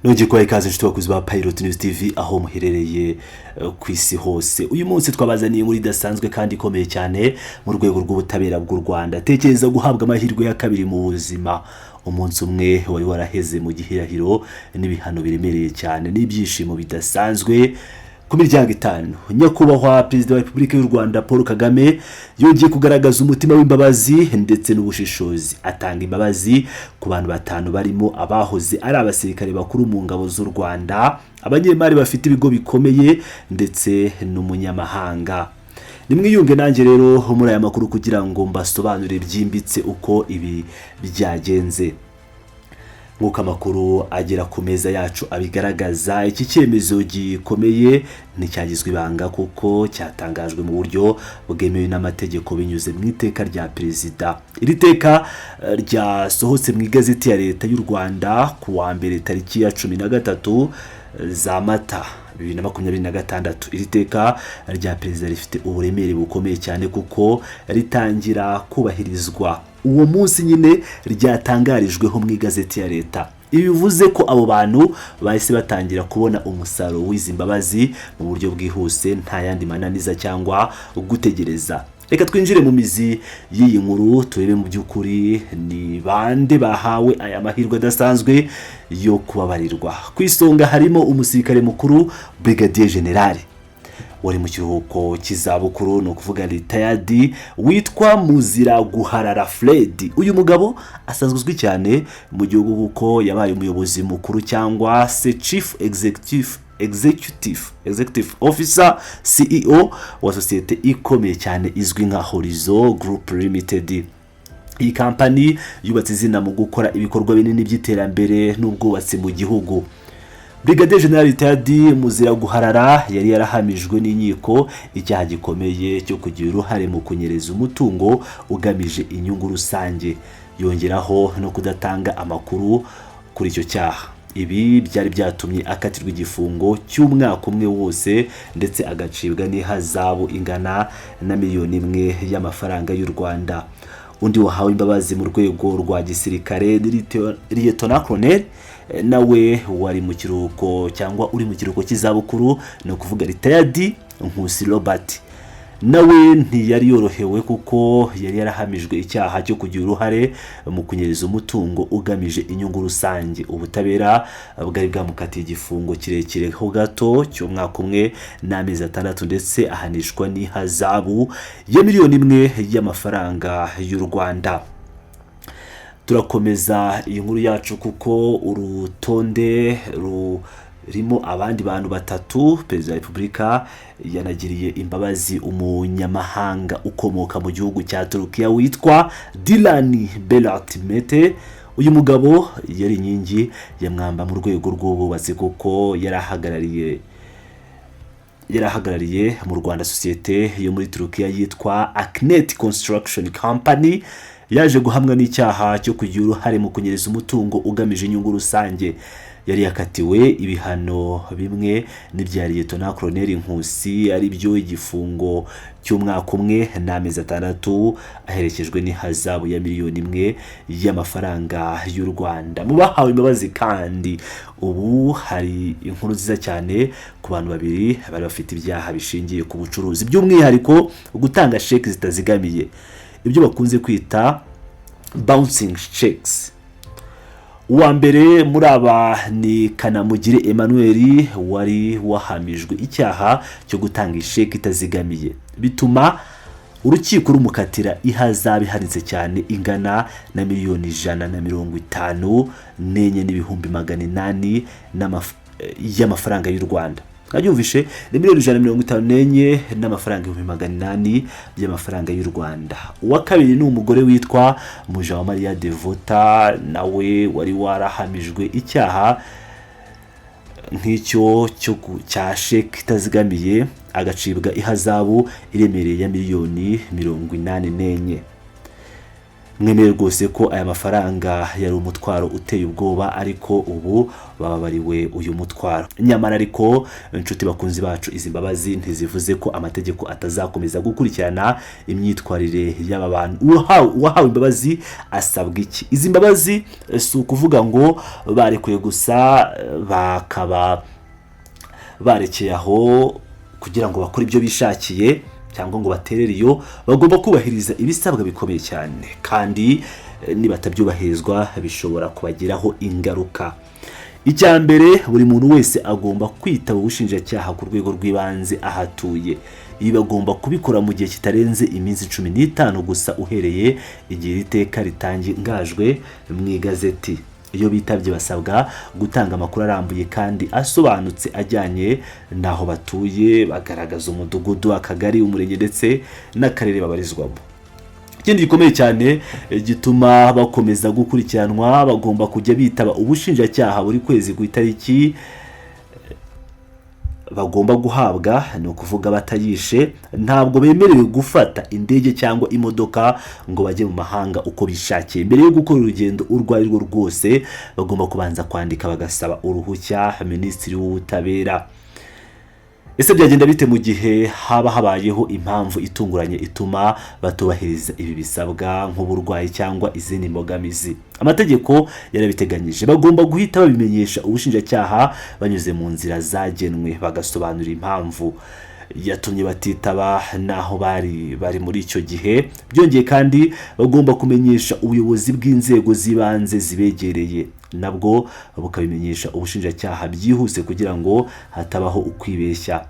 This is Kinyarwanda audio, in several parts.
Nongeye kubaha ikaze, inshuti bakunzi ba Pilot News TV, aho muherereye ku isi hose. Uyu munsi twabazaniye inkuru idasanzwe kandi ikomeye cyane mu rwego rw'ubutabera bw'u Rwanda. Tekereza guhabwa amahirwe ya kabiri mu buzima, umunsi umwe wari waraheze mu gihirahiro n'ibihano biremereye cyane n'ibyishimo bidasanzwe ku miryango itanu. Nyakubahwa Perezida wa Repubulika y'u Rwanda Paul Kagame yongeye kugaragaza umutima w'imbabazi ndetse n'ubushishozi, atanga imbabazi ku bantu batanu barimo abahoze ari abasirikare bakuru mu ngabo z'u Rwanda, abanyemari bafite ibigo bikomeye ndetse n'umunyamahanga. Nimwiyunge nanjye rero muri aya makuru kugira ngo mbasobanurire byimbitse uko ibi byagenze. Nk'uko amakuru agera ku meza yacu abigaragaza, iki cyemezo gikomeye nticyagizwe ibanga kuko cyatangajwe mu buryo bwemewe n'amategeko binyuze mu iteka rya perezida. Iri teka ryasohotse mu igazeti ya Leta y'u Rwanda ku wa mbere, tariki ya 13 za Mata 2026. Iri teka rya perezida rifite uburemere bukomeye cyane kuko ritangira kubahirizwa uwo munsi nyine ryatangarijweho mu igazeti ya Leta. Ibi bivuze ko abo bantu bahise batangira kubona umusaruro w'izi mbabazi mu buryo bwihuse, nta yandi mananiza cyangwa gutegereza. Reka twinjire mu mizi y'iyi nkuru, turebe mu by'ukuri ni bande bahawe aya mahirwe adasanzwe yo kubabarirwa. Ku isonga harimo umusirikare mukuru, Brigadier General wari mu kiruhuko cy'izabukuru, ni ukuvuga retired, witwa Muzira Guharara Fred. Uyu mugabo asanzwe uzwi cyane mu gihugu kuko yabaye umuyobozi mukuru cyangwa se Chief Executive Officer, CEO, wa sosiyete ikomeye cyane izwi nka Horizon Group Limited. Iyi kampani yubatse izina mu gukora ibikorwa binini by'iterambere n'ubwubatsi mu gihugu. Brigadier General Retired Muzira Guharara yari yarahamijwe n'inkiko icyaha gikomeye cyo kugira uruhare mu kunyereza umutungo ugamije inyungu rusange, yongeraho no kudatanga amakuru kuri icyo cyaha. Ibi byari byatumye akatirwa igifungo cy'umwaka umwe wose ndetse agacibwa n'ihazabu ingana na 1 miliyoni y'amafaranga y'u Rwanda. Undi wahawe imbabazi mu rwego rwa gisirikare ni Lieutenant Colonel nawe wari mu kiruhuko cyangwa uri mu kiruhuko cy'izabukuru, ni ukuvuga retired Nkusi Robert. Nawe ntiyari yorohewe kuko yari yarahamijwe icyaha cyo kugira uruhare mu kunyereza umutungo ugamije inyungu rusange. Ubutabera bwari bwamukatiye igifungo kirekire ho gato cy'umwaka umwe n'amezi 6, ndetse ahanishwa n'ihazabu ya 1 miliyoni y'amafaranga y'u Rwanda. Turakomeza iyi nkuru yacu kuko urutonde rurimo abandi bantu batatu. Perezida wa Repubulika yanagiriye imbabazi umunyamahanga ukomoka mu gihugu cya Turukiya witwa Dilan Berat Mete. Uyu mugabo yari inkingi ya mwamba mu rwego rw'ubwubatsi kuko yari ahagarariye mu Rwanda sosiyete yo muri Turukiya yitwa Aknet Construction Company. Yaje guhamwa n'icyaha cyo kugira uruhare mu kunyereza umutungo ugamije inyungu rusange. Yari yakatiwe ibihano bimwe n'ibya Liyetona Koloneli Nkusi, ari byo igifungo cy'umwaka umwe n'amezi 6 aherekejwe n'ihazabu ya 1 miliyoni y'amafaranga y'u Rwanda. Mu bahawe imbabazi kandi ubu hari inkuru nziza cyane ku bantu babiri bari bafite ibyaha bishingiye ku bucuruzi, by'umwihariko gutanga sheki zitazigamiye, ibyo bakunze kwita bouncing checks. Uwa mbere muri aba ni Kanamugire Emmanuel, wari wahamijwe icyaha cyo gutanga isheki itazigamiye, bituma urukiko rumukatira ihazabu ihanitse cyane ingana na 154,800,000 y'amafaranga y'u Rwanda. Mwabyumvishe, ni 154,800,000 n'amafaranga 800,000 by'amafaranga y'u Rwanda. Uwa kabiri ni umugore witwa Mujawamariya Devota, nawe wari warahamijwe icyaha nk'icyo cya sheki itazigamiye, agacibwa ihazabu iremereye ya 84 miliyoni. Mwemere rwose ko aya mafaranga yari umutwaro uteye ubwoba, ariko ubu bababariwe uyu mutwaro. Nyamara ariko, inshuti bakunzi bacu, izi mbabazi ntizivuze ko amategeko atazakomeza gukurikirana imyitwarire y'aba bantu. Uwahawe imbabazi asabwa iki? Izi mbabazi si ukuvuga ngo barekuye gusa, bakaba barekeye aho kugira ngo bakore ibyo bishakiye cyangwa ngo baterere iyo. Bagomba kubahiriza ibisabwa bikomeye cyane, kandi nibatabyubahirizwa bishobora kubagiraho ingaruka. Icya mbere, buri muntu wese agomba kwitaba ubushinjacyaha ku rwego rw'ibanze aho atuye. Ibi bagomba kubikora mu gihe kitarenze iminsi 15 gusa uhereye igihe iri teka ritangajwe mu igazeti. Iyo bitabye, basabwa gutanga amakuru arambuye kandi asobanutse ajyanye n'aho batuye, bagaragaza umudugudu, akagari, umurenge ndetse n'akarere babarizwamo. Ikindi gikomeye cyane gituma bakomeza gukurikiranwa, bagomba kujya bitaba ubushinjacyaha buri kwezi ku itariki bagomba guhabwa, ni ukuvuga batayishe. Ntabwo bemerewe gufata indege cyangwa imodoka ngo bajye mu mahanga uko bishakiye. Mbere yo gukora urugendo urwo ari rwo rwose, bagomba kubanza kwandika bagasaba uruhushya Minisitiri w'Ubutabera. Ese byagenda bite mu gihe haba habayeho impamvu itunguranye ituma batubahiriza ibi bisabwa, nk'uburwayi cyangwa izindi mbogamizi? Amategeko yarabiteganyije. Bagomba guhita babimenyesha ubushinjacyaha banyuze mu nzira zagenwe, bagasobanura impamvu yatumye batitaba n'aho bari bari muri icyo gihe. Byongeye kandi, bagomba kumenyesha ubuyobozi bw'inzego z'ibanze zibegereye, nabwo bukabimenyesha ubushinjacyaha byihuse kugira ngo hatabaho ukwibeshya.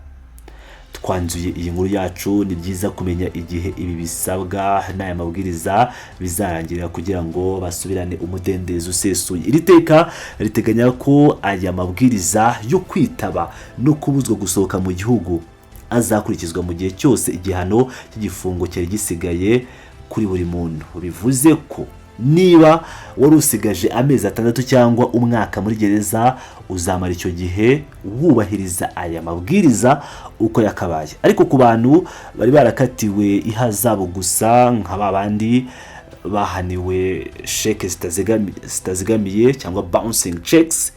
Twanzuye iyi nkuru yacu, ni byiza kumenya igihe ibi bisabwa n'aya mabwiriza bizarangirira kugira ngo basubirane umudendezo usesuye. Iri teka riteganya ko aya mabwiriza yo kwitaba no kubuzwa gusohoka mu gihugu azakurikizwa mu gihe cyose igihano cy'igifungo cyari gisigaye kuri buri muntu. Bivuze ko niba wari usigaje amezi 6 cyangwa umwaka muri gereza, uzamara icyo gihe wubahiriza aya mabwiriza uko yakabaye. Ariko ku bantu bari barakatiwe ihazabu gusa, nka ba bandi bahaniwe sheke zitazigamiye cyangwa bouncing checks,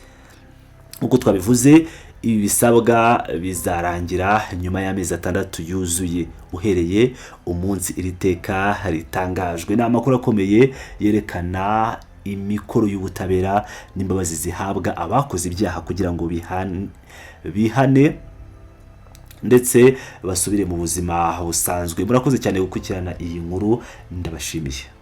nk'uko twabivuze, ibi bisabwa bizarangira nyuma y'amezi 6 yuzuye uhereye umunsi iri teka ritangajwe. Ni amakuru akomeye yerekana imikoro y'ubutabera n'imbabazi zihabwa abakoze ibyaha kugira ngo bihane ndetse basubire mu buzima busanzwe. Murakoze cyane gukurikirana iyi nkuru, ndabashimiye.